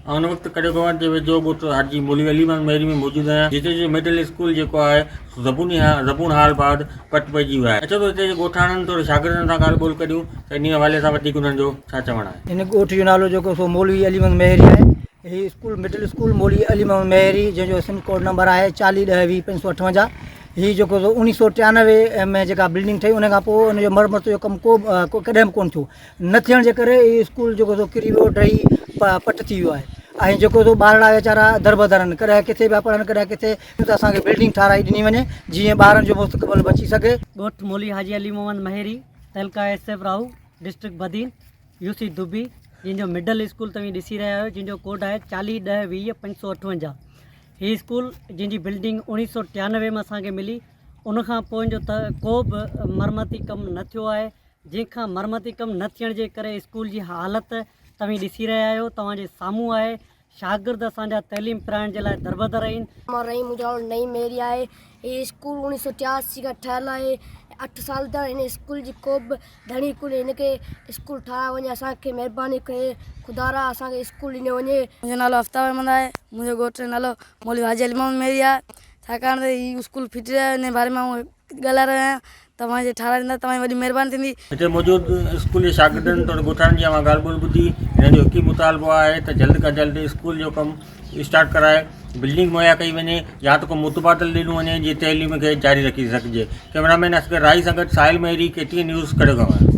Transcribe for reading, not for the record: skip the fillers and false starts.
آئون هن وقت ڪڙيو گوان جي ويجهو ڳوٺ حاجي مولوي علي محمد مهيري ۾ موجود آهيان جتي جو مڊل اسڪول جيڪو آهي سو زبوني زبون حال بعد پٽ پئجي ويو آهي اچو ته هتي جي ڳوٺاڻن توڙي شاگردن سان ڳالهه ٻولهه ڪريون ته انهي حوالي سان وڌيڪ انهن جو ڇا چوڻ آهي. هن ڳوٺ جو نالو جيڪو سو مولوي علي محمد مهيري آهي. هي اسڪول مڊل اسڪول مولوي علي محمد مهيري جنهن جو سم ڪوڊ نمبر آهي چاليهه ڏهه 20 558 هي جيڪو سو 1993 ۾ جيڪا بلڊنگ ٺهي ان کان پوء ان جو مرمت جو ڪم ڪو ڪڏهن به ڪونه ٿيو. نه ٿيڻ جي ڪري اهو اسڪول جيڪو سو ڪري ويو ڊهي پٽ ٿي ويو آهي ۽ جيڪو سو ٻارڙا ويچارا دربدر آهن ڪڏهن ڪٿي پيا پڙهن ڪڏهن ڪٿي ته اسان کي بلڊنگ ٺاهرائي ڏني وڃي جيئن ٻارن جو مستقبل بچي سگهي. ڳوٺ مولوي حاجي علي محمد مهيري تعلقه S F Rahu district Badin U C Dubi جنهن جو مڊل اسڪول توهين ڏسي رهيا آهيو جنهن جو ڪوڊ آهي 40 10 20 558 هي اسڪول جنهن جي بلڊنگ 1993 ۾ اسان کي ملي ان کان پوء ان جو ڪو به مرمتي ڪم نه ٿيو آهي جنهن کان مرمتي ڪم نه ٿيڻ جي ڪري اسڪول جي حالت توهين ڏسي رهيا آهيو توهان جي سامهون آهي شاگرد اسان جا تعليم پرائڻ جي لاء دربدر آهن. مان رحيم منهنجو نالو نعيم مهيري آهي هي اسڪول اوڻيهه سو ٽياسي کان ٺهيل آهي اٺ سال ٿيا هن اسڪول جي ڪو به ڌڻي ڪونهي هن کي اسڪول ٺاهرايو وڃي اسان کي مهرباني ڪري خدارا اسان کي اسڪول ڏنو وڃي. منهنجو نالو آفتاب احمد آهي منهنجو ڳوٺ جو نالو مولوي حاجي علي محمد مهيري آهي ڇاڪاڻ ته هي اسڪول ڦٽي رهيو آهي ان باري ۾ آئون ڳالهائي رهيو آهيان توهان جي ٺاراهي ڏيندا توهان جي وڏي مهرباني ٿيندي. هتي موجود اسڪول جي شاگردن توڙي ڳوٺاڻن جي اوهان ڳالهه ٻولهه ٻڌي هنن جو هڪ ئي مطالبو آهي ته جلد کان جلد اسڪول جو ڪم اسٽارٽ ڪرائي بلڊنگ مهيا ڪئي وڃي يا ته ڪو متبادل ڏنو وڃي جيئن تعليم کي جاري رکي سگهجي ڪئميرا مين اصغر راهي سان گڏ Sahil Mehri K T N news Karigawar.